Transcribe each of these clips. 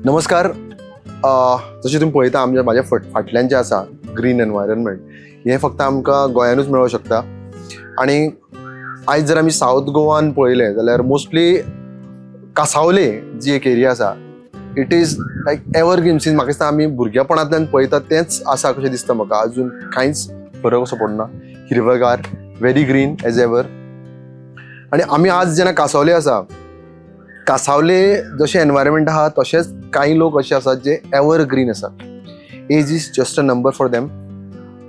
नमस्कार. जशें तुमी पळयता, आमच्या म्हाज्या फाटल्यान जें आसा ग्रीन एनवायरनमेंट, हें फक्त आमकां गोंयानूच मेळोंक शकता. आनी आयज जर आमी सावथ गोवान पळयलें जाल्यार मोस्टली कासावले जी एक एरिया आसा, it is like evergreen since म्हाका दिसता आमी भुरगेपणांतल्यान पळयता तेंच आसा कशें दिसता म्हाका. अजून कांयच फरक असो पडना. हिरवेगार, व्हेरी ग्रीन एज एवर. आनी आमी आज जेन्ना कासावले आसा, कासावले जशें एनवायरमेंट आहा, तशेंच कांय लोक अशे आसात जे एवर ग्रीन आसात. Age is just a number for them.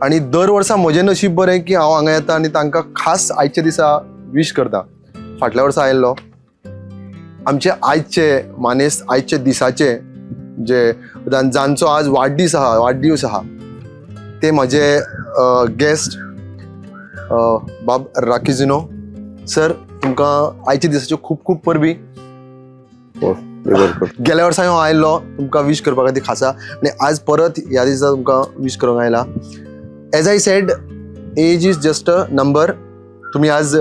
आनी दर वर्सा म्हजें नशीब बरें की हांव हांगा येता आनी तांकां खास आयच्या दिसा वीश करता. फाटल्या वर्सा आयिल्लो. आमचे आयचे मानेस्त, आयचे दिसाचे जे जांचो आज वाडदीस आहा, वाडदिवस आहा, ते म्हजे गेस्ट बाब राकिजिनो सर. तुमकां आयच्या दिसाच्यो खूब खूब परबी. गेल्या वर्सा हांव आयिल्लो तुमकां वीश करपा खातीर खासा आनी आज परत ह्या दिसा तुमकां वीश करूंक आयला. As I said, age is just a number. तुमी आज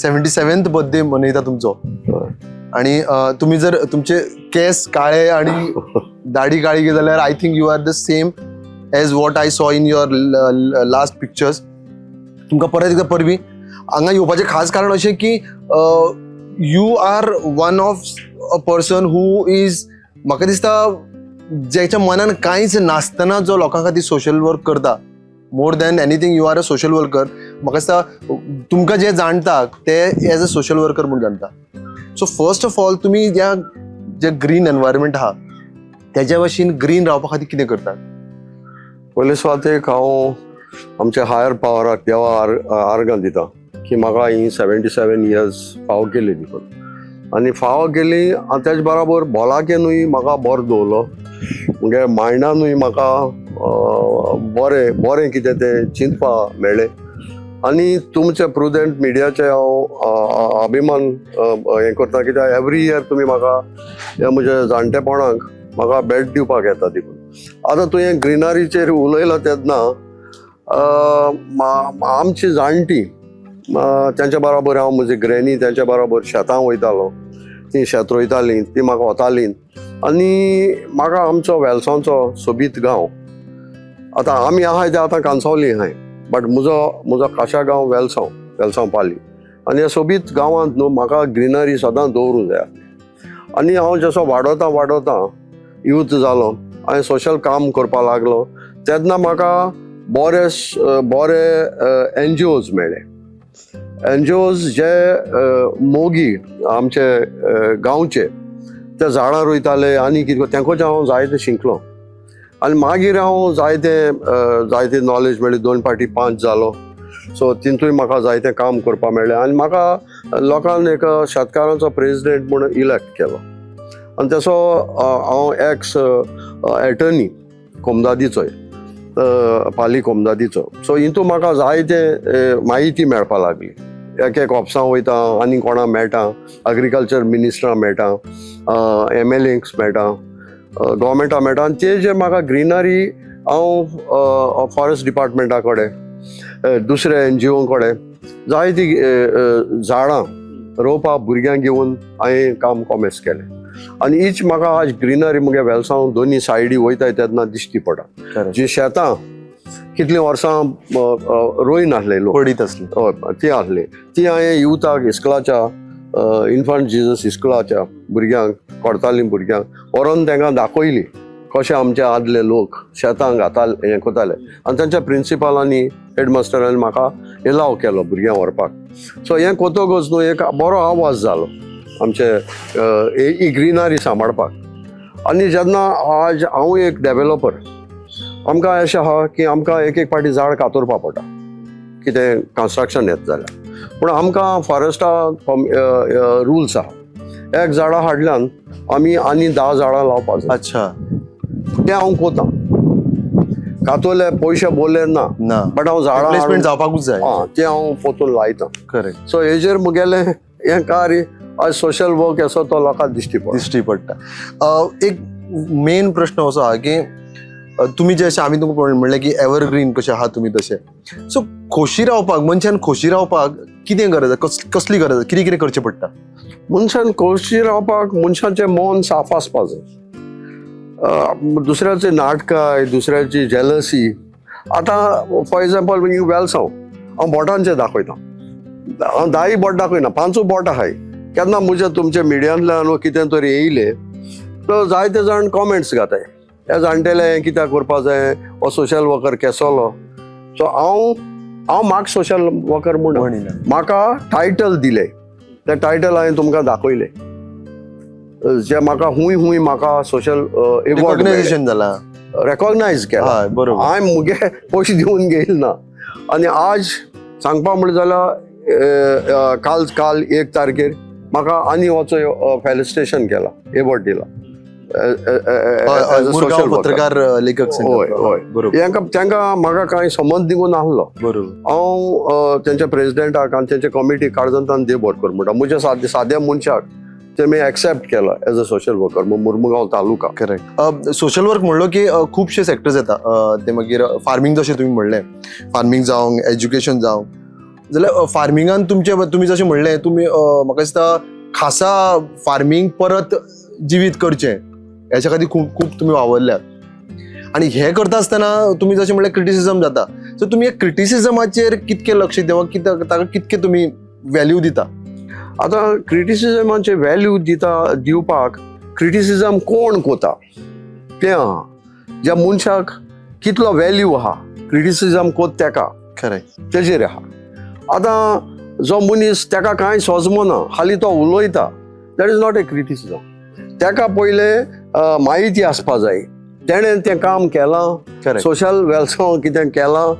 77th birthday मनयता तुमचो आणि तुमी जर तुमचे केस काळे आणि दाढी काळी केली जाल्यार I think you are the same as what I saw in your last pictures. तुमकां परत एकदां परबी. हांगा येवपाचें खास कारण अशें की you are one of a person who is, म्हाका दिसता, ज्याच्या मनान कांयच नासतना जो लोकां खातीर सोशल वर्क करता. More than anything, you are a social worker. म्हाका दिसता तुमकां जे जाणता ते एज अ सोशल वर्कर म्हूण जाणता. सो फर्स्ट ऑफ ऑल, तुमी ह्या जे ग्रीन एनवायरमेंट आहा तेज्या भशेन ग्रीन रावपा खातीर कितें करतात? पयले सुवातेक हांव आमच्या हायर पावराक, देवा आर्गां दिता की म्हाका ही 77 इयर्स फावो केली देखून. आनी फावो केली आनी तेज बराबर भलायकेनूय म्हाका बरो दवरलो, म्हणजे मायंडानूय म्हाका बरें बरें कितें तें चिंतपा मेळ्ळें. आनी तुमचे प्रुडंट मिडियाचे हांव अभिमान हें करता, कित्याक एवरी इयर तुमी म्हाका ह्या म्हज्या जाणटेपणाक म्हाका भेट दिवपाक येता देखून. आतां तुवें ग्रिनरीचेर उलयला तेन्ना आमची जाणटी तेंच्या बराबर हांव, म्हजी ग्रॅनी, तेंच्या बराबर शेतां वयतालो. ती शेत रोयतालीं, ती म्हाका वतालीं. आनी म्हाका आमचो वेलसांवचो सोबीत गांव, आतां आमी आहाय ते आतां कांसावली आहाय, बट म्हजो खाशा गांव वेलसांव, वेलसांव पाली. आनी ह्या सोबीत गांवांत न्हू म्हाका ग्रिनरी सदां दवरूंक जाय. आनी हांव जसो वाडोवता वाडोवता यूथ जालो, हांवें सोशल काम करपाक लागलो तेन्ना म्हाका बरे बरे एनजीओज मेळ्ळे. एनजीओज जे मोगी आमचे गांवचे, ते झाडां रोयताले आनी कितें, तेंकोच हांव जायते शिकलो. आनी मागीर हांव जायते नॉलेज मेळ्ळी. दोन फावटी पंच जालो, सो तितूय म्हाका जायतें काम करपाक मेळ्ळें. आनी म्हाका लोकान एक शेतकारांचो प्रेजिडेंट म्हूण इलेक्ट केलो. आनी तसो हांव एक्स एटर्नी कोमदादीचोय, पाली कोमदादीचो. सो हितून म्हाका जायते म्हायती मेळपा लागली. एक एक ऑफिसां वयता आनी कोणा मेळटा, अग्रिकल्चर मिनिस्टरा मेळटा, एमएलएंक मेळटा, गव्हर्मेंटा मेळटा. आनी ते जे म्हाका ग्रिनरी, हांव फॉरेस्ट डिपार्टमेंटा कडेन, दुसऱ्या एनजीओ कडेन जायती झाडां रोवपाक भुरग्यांक घेवन हांवें काम कॉमेस केलें. आनी हीच म्हाका आज ग्रिनरी मुगे वेलसांव दोनी सायडी वयताय तेन्ना दिश्टी पडटा. जी शेतां कितलीं वर्सां रोय नासले लोक, पडीत असली. हय, ती आसली. ती हांवें युथाक, इस्कुलाच्या, इन्फंट जिजस इस्कुलाच्या भुरग्यांक, करतालीं भुरग्यांक व्हरोन तांकां दाखयली कशे आमचे आदले लोक शेतां घाताले, हें करताले. आनी तांच्या प्रिंसिपलांनी, हेडमास्टरांनी म्हाका एलाव केलो भुरग्यांक व्हरपाक. सो हें कोतोगच न्हू एक बरो आवाज जालो आमचे ही ग्रिनरी सांबाळपाक. आनी जेन्ना आज हांव एक डेवेलोपर, आमकां अशें आहा की आमकां एक एक फावटी झाड कातोरपा पडटा, कितें कन्स्ट्रक्शन येता जाल्यार. पूण आमकां फॉरेस्टा रुल्स आहा, एक झाडां हाडल्यान आमी आनी 10 झाडां लावपाक जाय. तें हांव कोता. कातोले पयशे बोले ना, ना, बट हांव झाडां रिप्लेसमेंट जावपाकूच जाय. आं, तें हांव पोतून लायता. सो हेजेर मुगेलें हें कार्य आज सोशल वर्क असो तो लोकांक दिश्टी पडटा. दिश्टी पडटा. एक मेन प्रश्न असो आहा की तुमी जे अशें आमी तुमकां म्हणलें की एवरग्रीन कशें आहा तुमी तशें, सो खोशी रावपाक, मनशान खोशी रावपाक कितें गरज आसा? कसली गरज आसा? कितें कितें करचें पडटा? मनशान खोशी रावपाक मनशाचें मन साफ आसपा जाय. दुसऱ्याचे नाटकां, दुसऱ्याची जेलसी. आतां फॉर एग्जाम्पल वेलसांव हांव बोटांचेर दाखयता, हांव 10 बोट दाखयना, 5 बोट आहाय. केन्ना म्हज्या तुमच्या मिडियांतल्यान वा कितें तरी येयलें तर जायते जाण कॉमेंट्स घाताय, हे जाणटेले हें कित्याक करपा जाय, हो सोशल वर्कर केसलो. सो हांव हांव म्हाका सोशल वर्कर म्हूण म्हणिना. म्हाका टायटल दिलें, तें टायटल हांवें तुमकां दाखयलें, जे म्हाका हूंय हूंय म्हाका सोशल एवॉर्ड रिकॉग्नायझेशन जाला. रेकॉग्नायज केला. हय, बरोबर. हांवें मुगे पयशे दिवन घेयल ना. आनी आज सांगपा म्हणलें जाल्यार काल काल 1 तारखेर म्हाका आनी वचो फेलिस्टेशन केला, एवॉर्ड दिला. हय, हय, As a Murgaon social worker. पत्रकार लेखक संघ. हय, हय. बरोबर. तांकां म्हाका कांय संबंद निगून नासलो. हांव तेंच्या प्रेजिडेंटाक आनी तेंच्या कमिटी काळजांतल्यान देव बरो कर म्हणटा. म्हज्या साद्या मनशाक तेमी एक्सेप्ट केला as a social worker Mormugao taluka. Correct. Social work म्हणलो की खुबशे सेक्टर्स येता, ते मागीर फार्मींग जशें तुमी म्हणलें, फार्मींग जावं, एज्युकेशन जावं, जाल्यार फार्मिंगान तुमी जशें म्हणलें, तुमी म्हाका दिसता खासा फार्मींग परत जिवीत करचें हेच्या खातीर खूब खूब तुमी वावरल्यात. आनी हें करता आसतना तुमी जशें म्हणलें क्रिटिसिजम जाता, सो तुमी हे क्रिटिसिजमाचेर कितकें लक्ष दिता, ताका कितकें तुमी वॅल्यू दिता? आतां क्रिटिसिजमाचे वॅल्यू दिवपाक क्रिटिसिजम कोण कोता तें आहा, ज्या मनशाक कितलो वॅल्यू आहा क्रिटिसिजम कोत तेका, खरें, तेजेर आहा. आतां जो मनीस तेका कांय सोजमना, खाली तो उलयता, that is not a criticism. तेका पयलें म्हायती आसपा जाय, तेणें तें काम केलां, सोशल वेलसांव कितें केलां.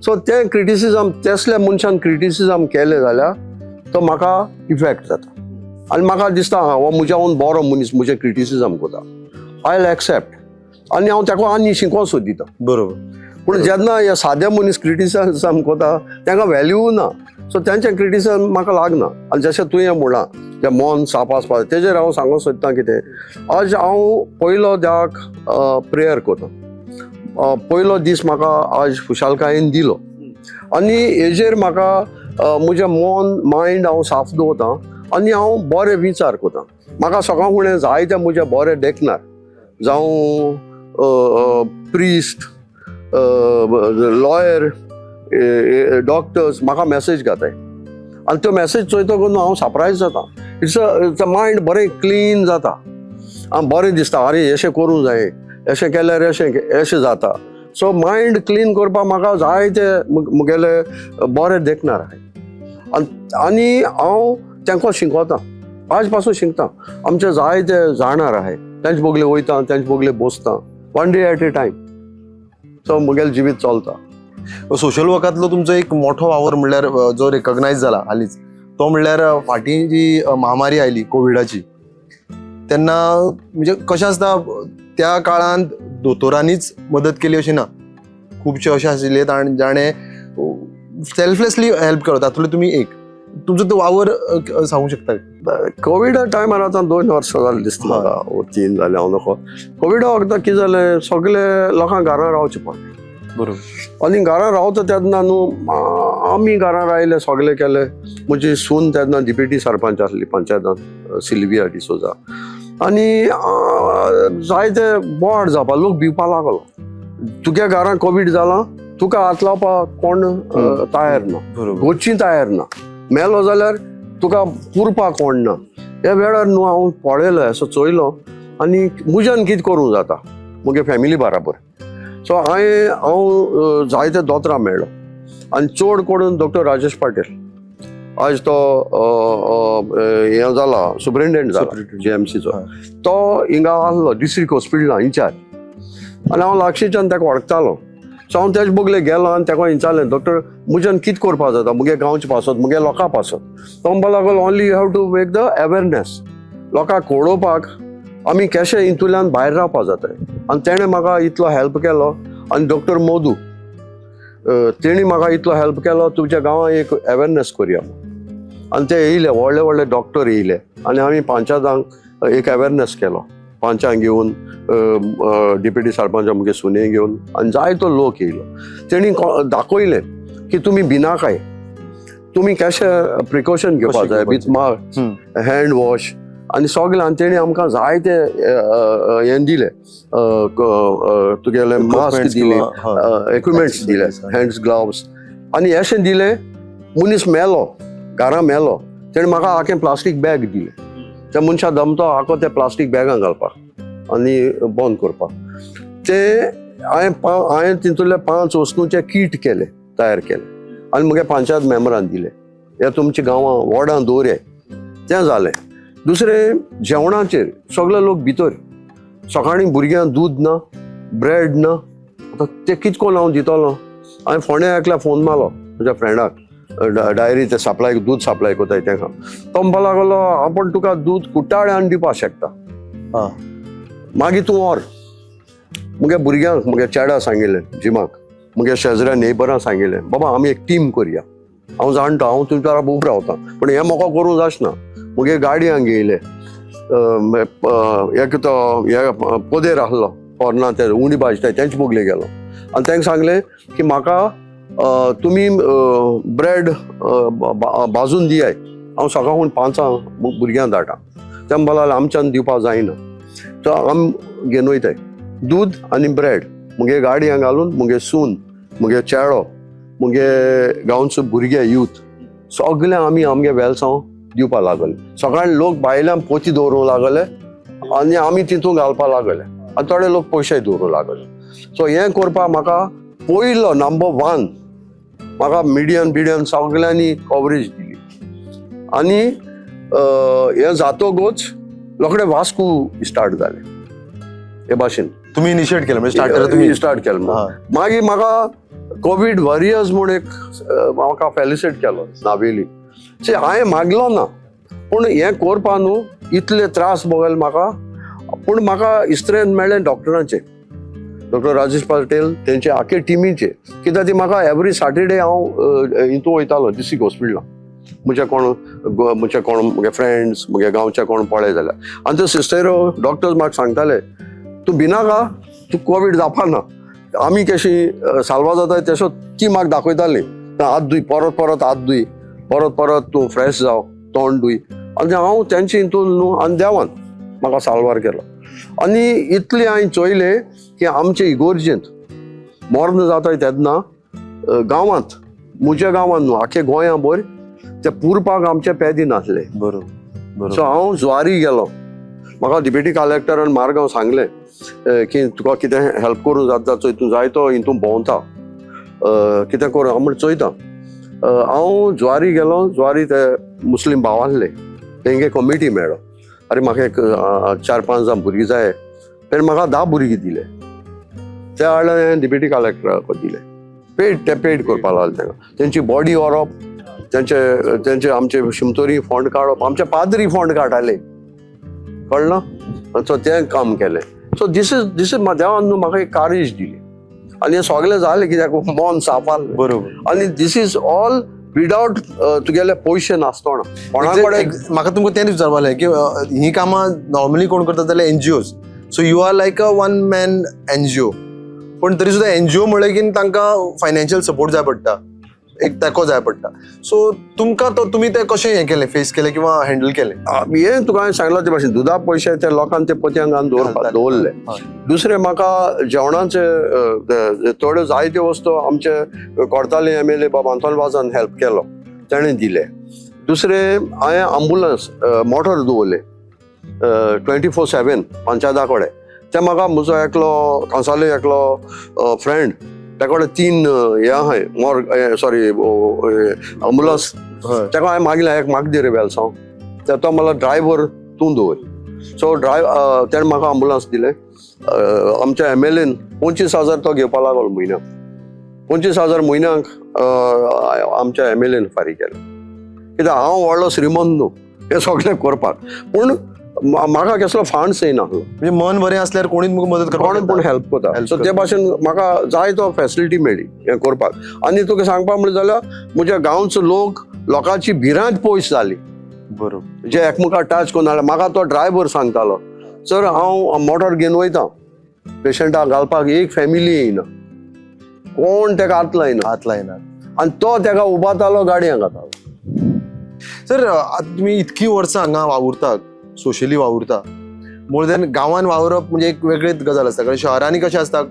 सो तें क्रिटिसिजम तसल्या मनशान क्रिटिसिजम केलें जाल्यार तो म्हाका इफेक्ट जाता आनी म्हाका दिसता हा हो म्हज्याहून बरो मनीस म्हजें क्रिटिसिजम करता, I will accept आनी हांव ताका आनी शिकोवंक सोदिता. बरोबर. पूण जेन्ना हे सादे मनीस क्रिटिसिजम करता तांकां वॅल्यू ना, सो तेंचें क्रिटिसिजम म्हाका लागना. आनी जशें तुवें म्हणलां जें मन साफ आसपा तेजेर हांव सांगूंक सोदता कितें, आज हांव पयलो द्याक प्रेयर करता, पयलो दीस म्हाका आज खुशालकायेन दिलो आनी हेजेर म्हाका म्हजें मन मायंड हांव साफ दवरता आनी हांव बरे विचार करता. म्हाका सकाळ फुडें जायते म्हजे बरे देखणार, जावं प्रिस्ट, लॉयर, डॉक्टर्स म्हाका मॅसेज घाताय आनी त्यो मॅसेज चोयतकच न्हू हांव सरप्रायज जाता. It's a mind बरें क्लीन जाता आनी बरें दिसता, आरे अशें करूंक जाय, अशें केल्यार अशें अशें जाता. सो मायंड क्लीन करपाक म्हाका जायते मुगेले बरें देखणार आहाय आनी हांव तांकां शिकवता, आज पासून शिकता. आमचे जायते जाणार आहाय तेंचे बगले वयता, तेंचे बगले बसता, one day at a time. So मुगेलें जिवीत चलता. सोशल वर्कांतलो तुमचो एक मोठो वावर म्हणल्यार जो रेकॉग्नायज जाला हालींच, तो म्हणल्यार फाटीं जी महामारी आयली कोविडाची, तेन्ना म्हणजे कशें आसता त्या काळांत दोतोरांनीच मदत केली अशी ना, खुबशे अशे आशिल्ले जाणें सेल्फलेसली हेल्प केलो, तातूंतले तुमी एक. तुमचो तो वावर सांगूंक शकता? कोविडा टायमार आतां 2 वर्सां जालीं दिसता म्हाका, वो 3 जालें हांव नको. कोविडा वखदां कितें जालें, सगळे लोकांक घरां रावचें पडलें. बरोबर. आनी घरां रावता तेन्ना न्हू आमी घरां रायले सगळे केले. म्हजी सून तेन्ना डिप्युटी सरपंच आसली पंचायतान, सिल्विया डिसोजा, आनी जायते बोवाळ जावपा, लोक भिवपा लागलो. तुगे घरां कोवीड जाला, तुका हात लावपाक कोण तयार ना, गोची तयार ना, मेलो जाल्यार तुका पुरपाक कोण ना. ह्या वेळार न्हू हांव पळयलो, असो चोयलो आनी म्हज्यान कितें करूंक जाता मुगे फॅमिली बराबर. सो हांवें हांव जायते दोतोरां मेळ्ळो आनी चड करून डॉक्टर राजेश पाटील, आज तो हें जाला सुपरिंटेंडंट जाला जीएमसीचो, तो हिंगा आहलो डिस्ट्रिक्ट हॉस्पिटलां इन्चार्ज, आनी हांव लागशीच्यान ताका वळखतालो. सो हांव तेजे बगले गेलो आनी ताका विचारलें, डॉक्टर म्हज्यान कितें करपाक जाता मुगे गांवचे पासत, मुगे लोकां पासत. तो म्हणपाक लागलो, only you have to make the awareness, लोकांक कळोवपाक आमी कशें हितूंतल्यान भायर रावपाक जाता. आनी तेणें म्हाका इतलो हेल्प केलो. आनी डॉक्टर मोदू तेणी म्हाका इतलो हेल्प केलो, तुमच्या गांवांत एक अवेरनेस करुया. आनी ते येयले, व्हडले व्हडले डॉक्टर येयले आनी आमी पंचायतांक एक अवेरनेस केलो, पंचांक घेवन, डिप्युटी सरपंच मुगे सुने घेवन, आनी जायतो लोक येयलो. तेणी दाखयलें की तुमी भिनाकाय, तुमी कशें प्रिकॉशन घेवपाक जाय, विथ मास्क, हँड वॉश, आनी सगळें आनी तेणी आमकां जायते हें दिले, तुगेले मास्क Equipments दिले, किंवा, हय. इक्विपमेंट्स दिले, हँड्स ग्लव्स आनी अशें दिले. मनीस मेलो, घरा मेलो, तेणें म्हाका आखें प्लास्टीक बॅग दिलें. त्या मनशा दमतो आखो ते प्लास्टीक बॅगां घालपाक आनी बंद करपाक. ते हांवें हांवें तितूंतले 5 वस्तूंचे कीट केले, तयार केले आनी म्हगे पंचायत मेंबरान दिले, हे तुमच्या गांवां वॉर्डां दवरे. तें जालें. दुसरें जेवणाचेर सगळे लोक भितर, सकाळीं भुरग्यांक दूद ना, ब्रेड ना, आतां ते कितें करून हांव दितलो? हांवें फोंड्या एकल्या फोन मारलो म्हज्या फ्रेंडाक, डायरी ते सप्लाय, दूद सप्लाय करताय तांकां. तो म्हणपाक लागलो, आपूण तुका दूद कुट्टाळे दिवपाक शकता, मागीर तूं व्हर. म्हगे भुरग्यांक, म्हगे चेडा सांगिल्लें जिमाक, म्हगे शेजऱ्या नेबरां सांगिल्लें, बाबा आमी एक टीम करया, हांव जाणटा, हांव तुमच्या बरोबर उबो रावता, पूण हें म्हाका करूंक जाचना. म्हगे गाडयांक घेयले, एक तो हे पोदेर आहलो पोरना, ते उंडी भाजताय तेंचे बगले गेलो आनी तांकां सांगलें की म्हाका तुमी ब्रेड भाजून दियाय, हांव सकाळून 5 भुरग्यांक धाडटा. ते म्हणपाक लागले आमच्यान दिवपाक जायना, तो आमी घेवन वयताय दूद आनी ब्रेड मुगे गाडयांक घालून, मुगे सून, मुगे चेडो, मुगे गांवचो भुरगे यूथ सगळे आमी आमगे वेलसांव दिवपाक लागले. सकाळी लोक भायल्यान पोती दवरूंक लागले आनी आमी तितूंत घालपाक लागले आनी थोडे लोक पयशे दवरूंक लागले. सो हें करपाक म्हाका पयलो नंबर 1 म्हाका मिडियन बिडियन सगळ्यांनी कवरेज दिली. आनी हें जातकूच रोखडे वास्को स्टार्ट जालें हे भाशेन. तुमी इनिशिएट केलें म्हणजे स्टार्ट तुमी स्टार्ट केलें. मागीर म्हाका कोवीड वॉरियर्स म्हूण एक म्हाका फेलिसिट केलो नावेली. सी हांवें मागलो ना, पूण हें करपा न्हू इतले त्रास भोगले म्हाका, पूण म्हाका इस्त्रेन मेळ्ळें डॉक्टरांचे, डॉक्टर राजेश पटेल तेंचे आखे टिमीचे, कित्याक ती म्हाका एवरी सॅटरडे हांव हितून वयतालो डिस्ट्रिक्ट हॉस्पिटलान, म्हजे कोण म्हगे फ्रेंड्स, म्हगे गांवचे कोण पळय जाल्यार. आनी ते सिस्टरो डॉक्टर्स म्हाका सांगताले, तूं भिनाका, तूं कोवीड जावपा ना, आमी कशी साल्वा जाताय तशें ती म्हाका दाखयताली, हात धुय, परत परत हात धुय, परत परत तूं फ्रेश जाव, तोंड धुय. आनी हांव तेंचे हितून न्हू आनी देवान म्हाका साल्वार केलो. आनी इतलें हांवें चोयलें की आमचे इगोर्जेंत मर्ण जाताय तेन्ना गांवांत, म्हज्या गांवांत न्हू आख्खे गोंया भर ते पुरपाक आमचे पेदी नासले. बरोबर. सो हांव जुवारी गेलो, म्हाका डिप्युटी कलेक्टरान मारगांव सांगलें की तुका कितें हेल्प करूं जाता चोय, तूं जायतो हितून भोंवता, कितें करूं? हांव म्हणलें चोयता. हांव जुवारी गेलो, जुवारी ते मुस्लीम भाव आहले, तेंगे कमिटी मेळ्ळो, अरे म्हाका एक 4-5 जाण भुरगीं जाय, तेणें म्हाका 10 भुरगीं दिले. ते हाडले डिप्युटी कलेक्टराक दिले, पेड, ते पेड करपाक लागले तांकां, तेंची बॉडी व्हरप, तेंचे आमचे शिमतोरी फंड काडप, आमचे पाद्री फंड काडटाले, कळना. सो तें काम केलें. सो दीस is देवान न्हू म्हाका एक कारेज दिली आनी हें सगळें जालें कित्याक मन साफ आहलें. आनी दीस is all without तुगेले पयशे नासतना कोणा कडेन. म्हाका तुमकां तें विचारपाक जाय की ही कामां नॉर्मली कोण करता जाल्यार NGOs, so you are like a one man NGO, पूण तरी सुद्दां एनजीओ म्हणलें की तांकां फायनान्शियल सपोर्ट जाय पडटा, एक तेंको जाय पडटा. सो तुमकां तो तुमी तें कशें हें केलें, फेस केलें किंवा हँडल केलें? हें तुका हांवें सांगलां ते भाशेन दुदा पयशे ते लोकांक ते पोतयांक घालून दवरपा दवरले. दुसरें म्हाका जेवणाचे थोड्यो जायत्यो वस्तू आमचे कोर्ताले एम एल ए बाब आंतोन वाजान हेल्प केलो, ताणें दिले. दुसरें हांवें आंबुलन्स मोटर दवरले 24/7 पंचायता कडेन. ते म्हाका म्हजो एकलो कांसावले एकलो फ्रेंड, तेका कडेन 3 हें आहाय मोर्ग, सॉरी आंबुलन्स, तेका हांवें मागलें एक म्हाका दी रे वेलसांव, तो मला ड्रायव्हर तूं दवर. सो तेणें म्हाका आंबुलन्स दिलें. आमच्या एम एल एन 25,000 तो घेवपा लागलो म्हयन्याक, 25,000 म्हयन्याक आमच्या एम एल एन फारीक केलें. कित्याक हांव व्हडलो श्रीमंत न्हू हें सगळें करपाक, पूण म्हाका कसलो फंड्स येयनासलो. म्हणजे मन बरें आसल्यार कोणूय तुमकां मदत करपाक कोणूय पूण हेल्प करता. सो ते भाशेन म्हाका जाय तो फेसिलिटी मेळ्ळी हें करपाक. आनी तुका सांगपाक म्हणलें जाल्यार म्हज्या गांवचो लोक, लोकांची भिरांत पयस जाली. जे एकमेकाक टच करून हाडले. म्हाका तो ड्रायव्हर सांगतालो, सर हांव मोटर घेवन वयता पेशंटाक घालपाक, एक फॅमिली येयना, कोण तेका हात लायना. हात लायना. आनी तो तेका उबातालो, गाडयांक घातालो. सर, आतां तुमी इतकी वर्सां हांगा वावुरतात, सोशली वावुरता. मोर दॅन गांवान वावरप म्हणजे एक वेगळीच गजाल आसता, कारण शहरांनी कशें आसता,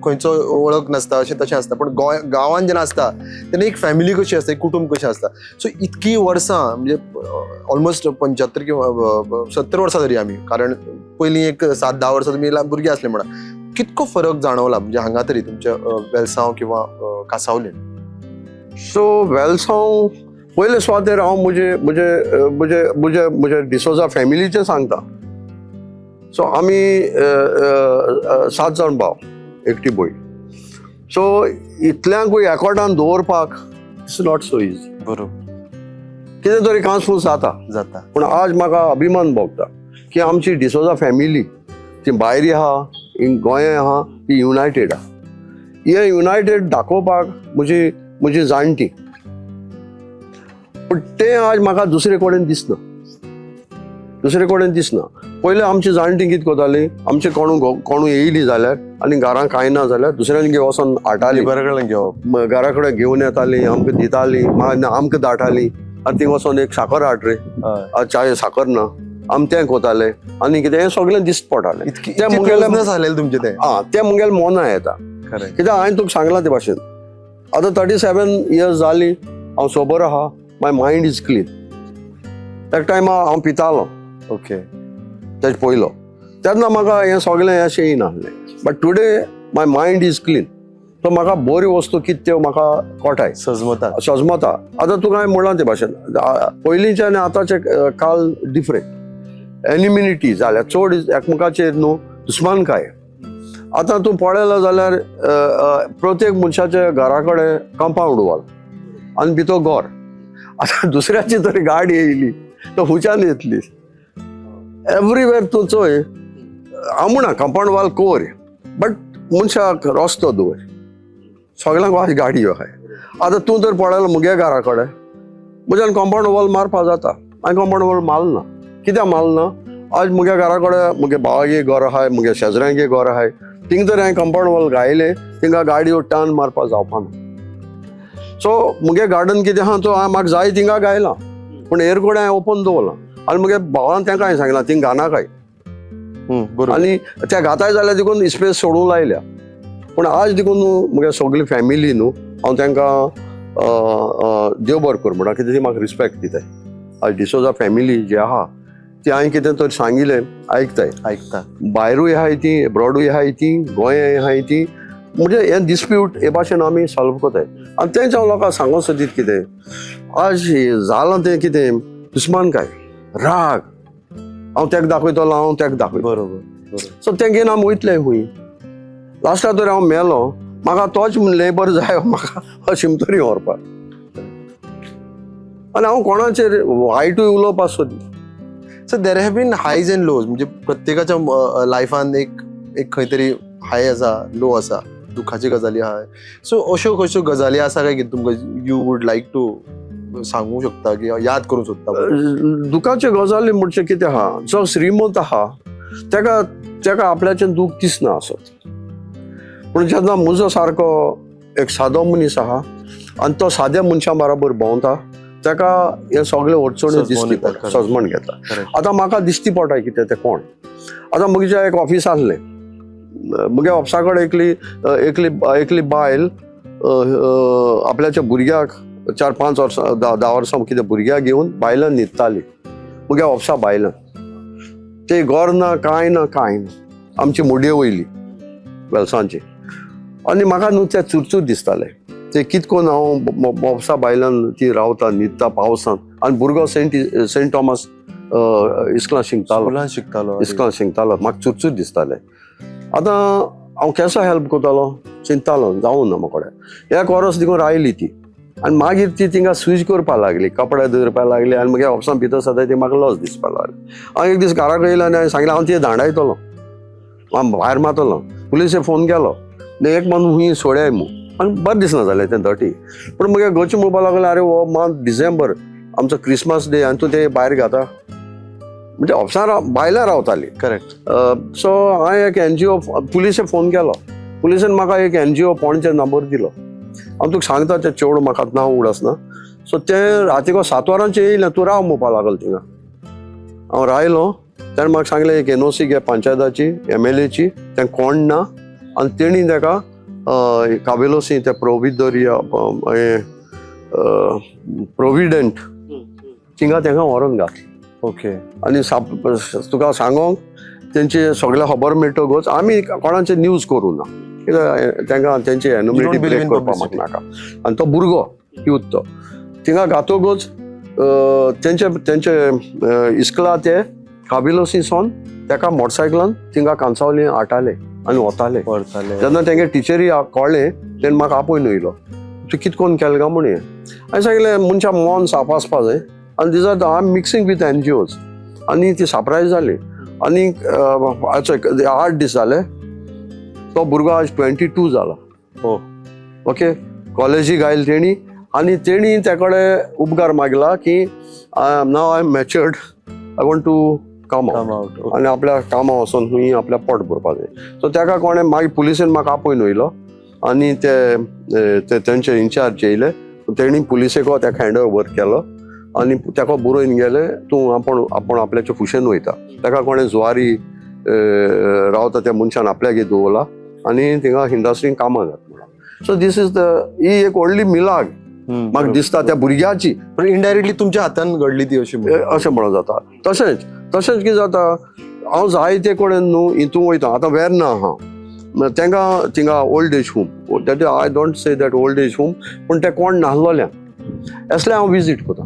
खंयचो वळख नासता, अशें तशें आसता. पण गोंय गांवान जेन्ना आसता तेन्ना एक फॅमिली कशी आसता, एक कुटूंब कशें आसता. सो इतकी वर्सां म्हणजे ऑलमोस्ट 75 किंवा 70 वर्सां तरी आमी, कारण पयलीं एक 7-10 वर्सां तुमी भुरगीं आसले म्हणा, कितको फरक जाणवला म्हणजे हांगा तरी तुमच्या वेलसांव किंवा कासावलेन? सो वेलसांव पयले सुवातेर हांव म्हजे म्हजे म्हजे म्हजे म्हजे डिसोजा फॅमिलीचें सांगता. सो आमी 7 जाण भाव, एकटी भयण. सो इतल्यांकूय एकवटान दवरपाक it's not so easy. बरोबर. कितें तरी कांसफूस जाता. जाता. पूण आज म्हाका अभिमान भोगता की आमची डिसोजा फॅमिली ती भायर आहा, गोंया आहा, ती युनायटेड आहा. हे युनायटेड दाखोवपाक म्हजी म्हजी जाणटी, पूण तें आज म्हाका दुसरे कडेन दिसना, दुसरे कडेन दिसना. पयलीं आमची जाणटी कितें करताली, आमचे कोणू कोणू येयली जाल्यार आनी घरां कांय ना जाल्यार दुसऱ्यांगे वचोन हाडटाली, बऱ्या कडल्यान घेवप, घरा कडेन घेवन येताली, आमकां दिताली, मागीर आमकां दाटाली आनी थिंग वचोन एक साकर हाड रे, चाय साकर ना, आमी तें कोताले आनी कितें हें सगळें दिसत पडटालें. तें मुगेलें जालें तुमचें तें. आं, तें मुगेलें मोना येता. कित्याक हांवें तुका सांगलां ते भाशेन, आतां 37 इयर्स जाली हांव सोबर आहा, my mind is clean. त्या टायमार हांव पितालो. ओके. तेजे पयलो तेन्ना म्हाका हें सगळें अशें येयनासलें, but today my mind is clean. So म्हाका बऱ्यो वस्तू कितें त्यो म्हाका कोटाय, सजमता, सजमता. आतां तुका हांवें म्हणलां ते भाशेन, पयलींचे आनी आतांचे काल डिफरंट, एनिमिनिटी जाल्या चड एकमेकाचेर न्हू दुस्मानकाय. आतां तूं पळयलो जाल्यार प्रत्येक मनशाच्या घरा कडेन कंपावंड वॉल आनी भितर घर. आतां दुसऱ्याची तरी गाडी येयली तो हुच्यान येतली. एवरीवेर तूं चोय, हांव म्हणा कंपावंड वॉल कोर, बट मनशाक रस्तो दवर, सगळ्यांक वाज गाडयो आहाय. आतां तूं तर पळयलो मुगे घरा कडेन म्हज्यान कंपावंड वॉल मारपा जाता, हांवें कंपावंड वॉल मारना. कित्याक मारना? आज मुगे घरा कडेन मुगे भावागे घर आहाय, मुगे शेजऱ्यांगे घर आहाय, थिंग तर हांवें कंपावंड वॉल घायलें थिंगा गाडयो टान मारपा जावपा ना. सो मुगे गार्डन कितें आहा तो हांवें म्हाका जाय थिंगा घायलां, पूण हेर कडेन हांवें ओपन दवरलां. आनी मुगे भावान तेंका हांवें सांगलां थिंग घानाकाय, आनी त्या घाताय जाल्यार देखून स्पेस सोडूंक लायल्या. पूण आज देखून न्हू मुगे सगळी फॅमिली न्हू हांव तेंकां देव बरो कर म्हणटा, कित्याक ती म्हाका रिस्पेक्ट दिताय. आज डिसोजा फॅमिली जी आहा ती हांवें कितें तर सांगिल्लें आयकताय, आयकता. भायरूय आहाय ती, एब्रॉडूय आहाय ती, गोंयांय आहाय ती. म्हणजे हें डिस्प्यूट हे भाशेन आमी सॉल्व कोताय. आनी तेंच हांव लोकांक सांगूंक सोदीत कितें आज जालां तें कितें दुस्मानकाय, राग, हांव तेका दाखयतलो, हांव तेका दाखयतलो. बरोबर. सो तें घेवन आमी वयतले खूंय. लास्टाक तर हांव मेलो, म्हाका तोच लेबर जाय म्हाका अशीम तरी व्हरपाक. आनी हांव कोणाचेर वायटूय उलोवपाक सोदना. So there have been highs and lows, म्हणजे प्रत्येकाच्या लायफान एक एक खंय तरी हाय आसा, लो आसा, दुखाची गजाली आहा. सो अश्यो खंयच्यो गजाली आसा काय कितें तुमकां you would like to सांगूंक शकता की याद करूंक सोदता? दुखाच्यो गजाली म्हणजे कितें आहा, जो श्रीमंत आहा तेका तेका आपल्याचें दूख दिसना आसत, पूण जेन्ना म्हजो सारको एक सादो मनीस आहा आनी तो साद्या मनशां बराबर भोंवता तेका हे सगळे अडचणी दिसती पडटा, सजमण घेता. आतां म्हाका दिसती पडटा कितें तें कोण. आतां म्हज्या एक ऑफिस आसलें, म्हगे ऑफिसा कडेन एकली एकली एकली बायल आपल्याच्या भुरग्याक 4-5 वर्सां 10 वर्सां कितें भुरग्याक घेवन बायलान न्हिदताली म्हगे ऑफिसा बायलान. ते घर ना कांय ना कांय ना, आमची मुडये वयली वेलसांची. आनी म्हाका न्हू ते चुरचूर दिसताले, ते कित कोन्न हांव ऑफिसा बायलान ती रावता न्हिदता पावसान. आनी भुरगो सेंट थॉमस इस्कुलान शिकतालो, शिकतालो, इस्कुलान शिकतालो. म्हाका चुरचूर दिसताले. आतां हांव केसो हेल्प करतालो चिंततालो, जावं ना म्हाका. एक वरस देखून रायली ती, आनी मागीर ती थिंगा स्विच करपाक लागली, कपडे दवरपाक लागली. आनी मागीर ऑफिसान भितर सदां ती म्हाका लॉस दिसपाक लागली. हांव एक दीस घराक येयलो आनी हांवें सांगलें हांव ती धांडायतलो, हांव भायर मारतलो. पुलिसे फोन केलो, एक मन हुंय सोड्याय मू. आनी बरें दिसना जालें तें धटी. पूण मागीर घरचें म्हणपाक लागलें, आरे हो मंथ डिसेंबर आमचो क्रिसमस डे आनी तूं ते भायर घाता. म्हणजे ऑफिसान बायलां रावताली. करेक्ट. सो हांवें एक एनजीओ, पुलिसे फोन केलो, पुलिसेन म्हाका एक एनजीओ पणजे नंबर दिलो. हांव तुका सांगता तें चेडूं म्हाका नांव उडसना. सो तें रातीको 7 वरांचेर येयलें, तूं राव म्हणपाक लागल थिंगा. हांव रायलो. ताणें म्हाका सांगलें एक एनओसी घे पंचायताची, एमएलएची, तें कोण ना. आनी तेणी ताका काबेलोसी ते प्रोविदोरिया प्रोविडंट थिंगा तांकां व्हरोन घातलें. आनी तुका सांगोंक तेंचे सगळें खबर मेळटकच आमी कोणाचे न्यूज करूं ना, कित्याक तांकां तेंची एनोमिटी ब्रेक करपाक म्हाका नाका. आनी तो भुरगो यूथ तो थिंगा घातकच तेंचे तेंचे इस्कला ते काबिलोसी सोन ताका मोटरसायकलान थिंगा कांसावली हाडटाले आनी वताले. व्हरताले. तेन्ना तेंगे टिचरी कळ्ळें, तेणें म्हाका आपोवन येयलो, तूं कितें करून केलें काय म्हण. हांवें सांगलें मनशा मन साफ आसपा जाय आनी these are I am mixing with NGOs. आनी ती सरप्रायज जाली. आनी 8 दीस जाले, तो भुरगो आज 22 जाला. ओके, कॉलेजीक आयले तेणी आनी तेणी त्या कडेन उपकार मागला की now I am matured, I want to come out. Come out. आनी आपल्या कामां वचोन खंय आपल्या पोट भरपा जाय. सो ताका कोणें मागीर पुलिसेन म्हाका आपोवन येयलो आनी ते तेंचे इन्चार्ज येयले, तेणी पुलिसेको ताका हँड ओवर केलो आनी ताका बरोवन गेले तूं आपूण आपूण आपल्याचे फुशेन वयता. ताका कोणें जुवारी रावता त्या मनशान आपल्यागेर दवरला आनी थिंगा इंडस्ट्रीन कामां घात म्हणून. सो these is the ही एक व्हडली मिलाग म्हाका दिसता त्या भुरग्याची. पण इनडायरेक्टली तुमच्या हातान घडली ती अशी म्हणून. अशें म्हणून जाता. तशेंच तशेंच कितें जाता, हांव जायते कडेन न्हू हितून वयता. आतां वेर्ना आहा, तांकां थिंगा old age home, that I don't say that old age home, पूण ते कोण नासलोल्या असले हांव विजीट करता.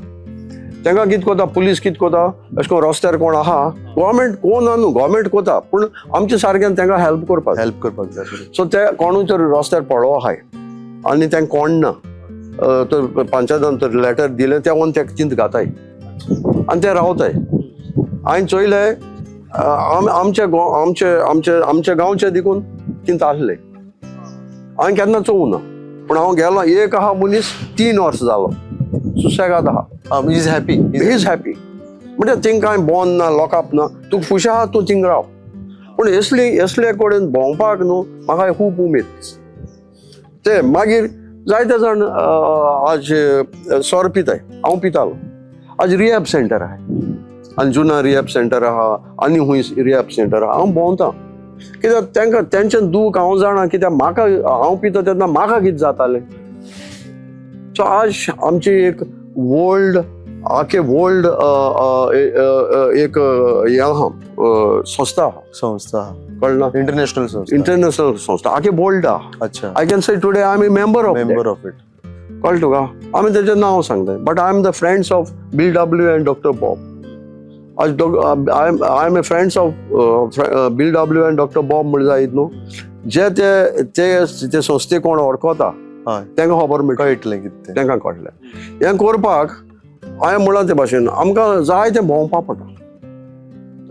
तांकां कितें करता, पुलीस कितें करता, अशें करून रस्त्यार कोण आहा, गोवोरमेंट कोण ना न्हू, गोवोरमेंट करता, पूण आमचे सारक्यान तांकां हेल्प करपाक जाय. हेल्प करपाक जाय. सो ते कोणूय तर रस्त्यार पडो आहाय आनी तांकां कोण ना, तर पंचायतान तर लेटर दिलें, ते वोन तेका चिंत घाताय आनी ते रावताय. हांवें चोयलें, आमचे आमचे आमचे आमच्या गांवचे देखून चिंत आसले. हांवें केन्ना चोवूं ना, पूण हांव गेलो, एक आहा मनीस 3 वर्सां जालो सुसेगाद आहा. Is happy. Is happy. म्हणजे थिंग कांय बोन ना, लोकाप ना, तूं खुश आहा, तूं थिंग राव. पूण असली असले कडेन भोंवपाक न्हू म्हाका खूब उमेद. ते मागीर जायते जाण आज सोरो पिताय, हांव पितालो. आज रिहॅब सेंटर आहा, अंजुना रिहॅब सेंटर आहा, आनी खूंय रिहॅब सेंटर आहा. हांव भोंवता कित्याक तांकां तेंचें दूख हांव जाणा, कित्याक म्हाका हांव पिता तेन्ना म्हाका कितें जातालें. सो आज आमची एक वर्ल्ड आखे वर्ल्ड एक हें आहा, संस्था आहा. संस्था. कळना? इंटरनॅशनल संस्था. इंटरनॅशनल संस्था आखे वर्ल्ड आहा. I can say today I am a member of member of it. कळ्ळें तुका? आमी तेजें नांव सांगता, but I am the friends of Bill W and doctor Bob. आज I am a friends of Bill W and doctor Bob म्हणल्यार जायत न्हू, जे ते ते संस्थे कोण वळखता तांकां खबर मेळटा, कळटलें कितें तें. तांकां कळटलें. हें करपाक हांवें म्हणलां ते भाशेन आमकां जाय तें भोंवपाक पडटा.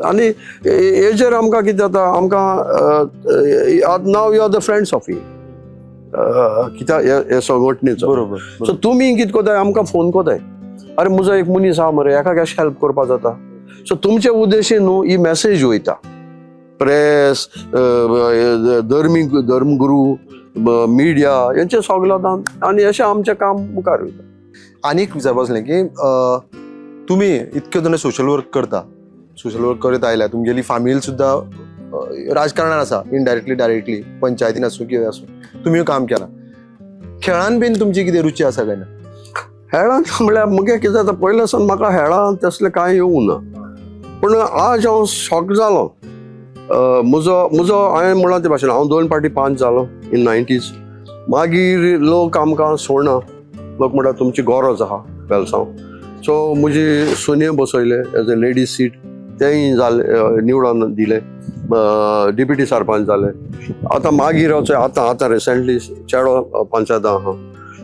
आनी हेजेर आमकां कितें जाता, आमकां now you are the friends of ही कित्याक हे संघटनेचो. सो तुमी कितें करताय, आमकां फोन करताय, अरे म्हजो एक मनीस आहा मरे, हेका कशें हेल्प करपाक जाता. सो तुमचे उद्देशीन न्हू ही मॅसेज वयता, प्रेस, धर्मीक, धर्मगुरू, मिडिया हेंचे सगळें आतां, आनी अशें आमचें काम मुखार वयता. आनी एक विचारपा आसलें की तुमी इतके जाण सोशल वर्क करता, सोशल वर्क करीत आयल्या, तुमगेली फामील सुद्दां राजकारणान आसा, इनडायरेक्टली डायरेक्टली, पंचायतीन आसूं कितें आसूं, तुमी काम केलां. खेळान बीन तुमची कितें रुची आसा काय ना? हेळान म्हळ्यार मुगे कितें जाता, पयलें सावन म्हाका हेळान तसलें कांय येवूं ना, पूण आज हांव शॉक जालो. म्हजो म्हजो हांवें म्हणलां ते भाशेन हांव 2 फावटी 5 जालो इन 90s. मागीर लोक आमकां सोडना, लोक म्हणटा तुमची गरज आहा वेलसांव. सो म्हजी सुने बसयले एज अ लेडीज सीट, तेंय जालें, निवडोन दिलें, डिप्युटी सरपंच जाले. आतां मागीर आतां आतां रिसेंटली चेडो पंचायत आहा.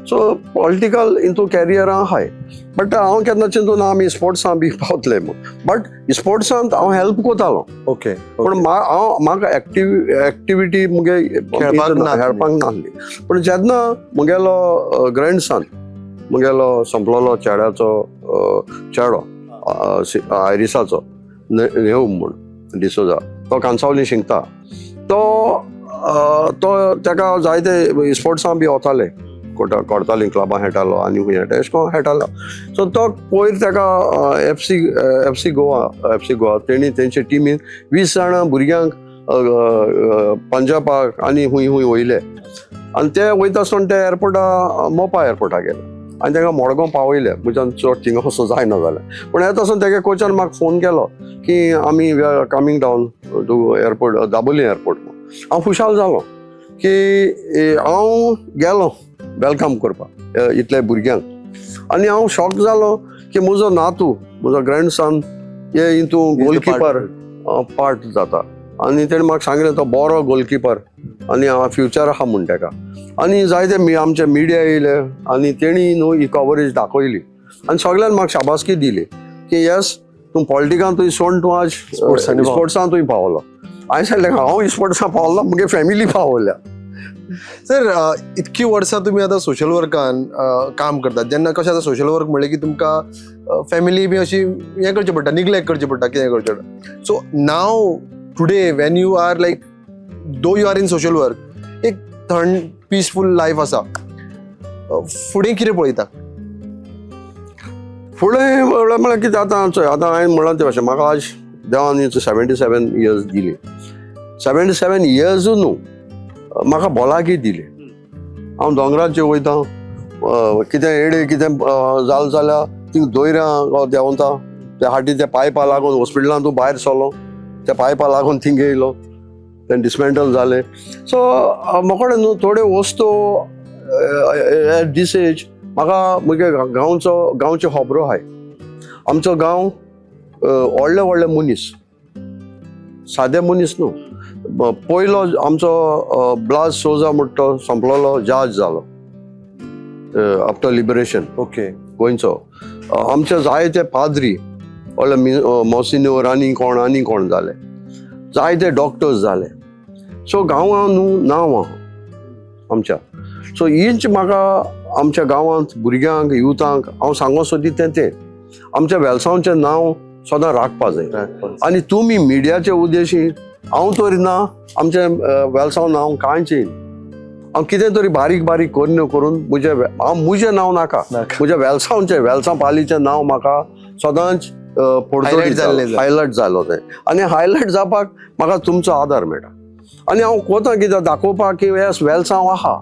सो पॉलिटिकल इंतू कॅरियर आहाय, बट हांव केन्ना चिंतून आमी स्पोर्ट्सां बी पावतले म्हूण, बट स्पोर्ट्सांत हांव हेल्प करतालो. पूण हांव म्हाका एक्टिविटी मुगे खेळपाक ना. खेळपाक नासली. पूण जेन्ना मुगेलो ग्रँडसन, मुगेलो संपलोलो चेड्याचो चेडो आयरिसाचो नेहू म्हूण डिसोजा, तो कांसावली शिंकता, तो तो ताका जायते स्पोर्ट्सां बी वताले. करताली, क्लबां खेळटालो आनी खंय खेळटा, अशें करून खेळटालो. सो तो पयर ताका एफ सी गोवा तेणी तेंचे टिमीन 20 जाणां भुरग्यांक पंजाबाक आनी खूंय खूंय वयले आनी ते वयता आसतना ते एअरपोर्टा, मोपा एअरपोर्टा गेले आनी तांकां मडगांव पावयले. म्हज्यान चड थिंगा असो जायना जालें, पूण येता आसतना तेगे कोचान म्हाका फोन केलो की आमी we are coming down to airport, Dabolim airport. हांव खुशाल जालो की हांव गेलो welcome करपाक इतले भुरग्यांक आनी हांव शॉक जालो की म्हजो नातू, म्हजो ग्रँडसन हे हितून गोलकिपर पार्ट जाता. आनी तेणें म्हाका सांगलें तो बरो गोलकिपर आनी हांव फ्युचर आहा म्हूण तेका. आनी जायते आमचे मिडिया येयले आनी तेणी न्हू ही कवरेज दाखयली आनी सगळ्यान म्हाका शाबासकी दिली की येस, तूं पॉलिटिकान तुवें सोड, तूं आज स्पोर्ट्सांनी पावलो. स्पोर्ट्सान तुवें पावलो. हांवें सांगलें, हांव स्पोर्ट्सान पावलो, मुगे फॅमिली पावल्या. सर, इतकी वर्सां तुमी आतां सोशल वर्कान काम करतात. जेन्ना कशें आतां सोशल वर्क म्हणलें की तुमकां फॅमिली बी अशी हें करचें पडटा, निग्लेक्ट करचें पडटा, कितें करचें पडटा. So now today when you are like, though you are in social work, एक थंड पिसफूल लायफ आसा, फुडें कितें पळयता? फुडें म्हणल्यार कितें, आतां चोय, आतां हांवें म्हणलां ते भाशेन म्हाका आज देवान 77 इयर्स दिली. 77 इयर्स न्हू, म्हाका भलायकी दिली. हांव दोंगराचेर वयता, कितें एडे कितें जालें जाल्यार थिंग दोयऱ्यां देंवता. त्या फाटी त्या पायपा लागून हॉस्पिटलान तूं भायर सरलो, त्या पायपा लागून थिंग येयलो, तें डिसमेंटल जालें. सो म्हाका न्हू थोड्यो वस्तू एट दीस एज म्हाका म्हगे गांवचो, गांवच्यो खबरो आहाय. आमचो गांव व्हडले व्हडले मनीस, सादे मनीस न्हू. पयलो आमचो ब्लाज सोजा म्हणटा तो सोंपलोलो जाज जालो आफ्टर लिबरेशन गोंयचो. आमचे जायते पाद्री, व्हडले मोसिन्योर आनी कोण जाले, जायते डॉक्टर्स जाले. सो गांवां न्हू नांव आहा आमच्या. सो हीच म्हाका आमच्या गांवांत भुरग्यांक, युथांक हांव सांगो सोदी तें तें आमच्या वेलसांवचें नांव सदां राखपा जाय. आनी तुमी मिडियाचे उद्देशी, हांव तरी ना, आमचें वेलसांव नांव कांयच येयना. हांव कितें तरी बारीक बारीक करून करून म्हजें, हांव म्हजें नांव नाका, म्हज्या वेलसांवचें, वेलसांव पालीचें नांव म्हाका सदांच Highlight जाल्लें जाय. हायलायट जालो तें. आनी हायलायट जावपाक म्हाका तुमचो आदार मेळटा आनी हांव कोता कितें दाखोवपाक की येस, वेलसांव आहा.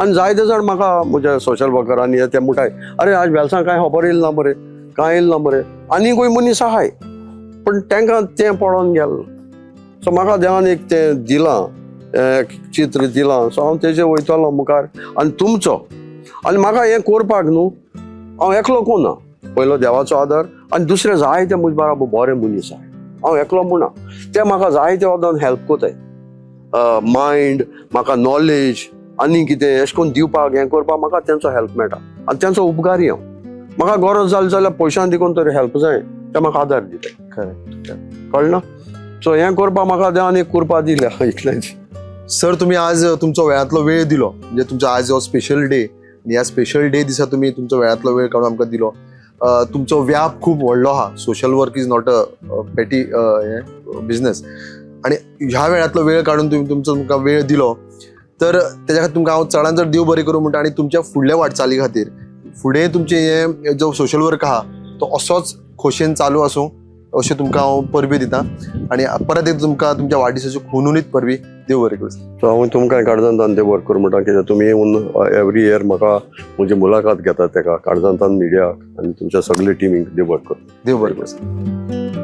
आनी जायते जाण म्हाका म्हज्या सोशल वर्करांनी ते म्हणटाय, अरे आज वेलसांव कांय खबर येयलें ना मरे, कांय येयलें ना मरे. आनीकूय मनीस आहाय, पूण तांकां तें पळोवन गेलें. सो म्हाका देवान एक तें दिलां, एक चित्र दिलां. सो हांव तेजेर वयतलो मुखार. आनी तुमचो आनी म्हाका हें करपाक न्हू हांव एकलो कोना, पयलो देवाचो आदार आनी दुसरें जायते म्हजे बराबर बरे मनीस आहाय. हांव एकलो म्हणा, ते म्हाका जायते वदान हेल्प कोताय, मायंड म्हाका नॉलेज आनी कितें अशें करून दिवपाक, हें करपाक म्हाका तेंचो हेल्प मेळटा आनी तेंचो उपकारी हांव. म्हाका गरज जाली जाल्यार पयशान देखून तरी हेल्प जाय, ते म्हाका आदार दिता. कळ्ळें ना? सो हें करपाक म्हाका देवान एक कृपा दिल्या, इतलेंच. सर, तुम्ही आज तुमचो वेळांतलो वेळ दिलो, म्हणजे तुमचो आज हो स्पेशल डे, ह्या स्पेशल डे दिसा तुमी तुमचो वेळांतलो वेळ काडून आमकां दिलो. तुमचो व्याप खूब व्हडलो आहा. Social work is not a petty business. आनी ह्या वेळांतलो वेळ काडून तुमी तुमचो तुमकां वेळ दिलो, तर तेज्या खातीर तुमकां हांव चडान चड देव बरें करूं म्हणटा. आनी तुमच्या फुडल्या वाटचाली खातीर, फुडें तुमचें हें जो सोशल वर्क आहा तो असोच खोशयेन चालू आसूं अशें तुमकां हांव परबी दिता. आनी परत एकदां तुमकां तुमच्या वाडदिसाच्यो हुनहुनीत परबी. देव बरें करूं. सो हांव तुमकां काळजांतान देव बरें करूं म्हणटा, कित्याक तुमी येवन एवरी इयर म्हाका म्हजी मुलाखत घेतात. तेका काळजांतान मिडियाक आनी तुमच्या सगळे टिमीक देव बरें करूं. देव बरें करूं.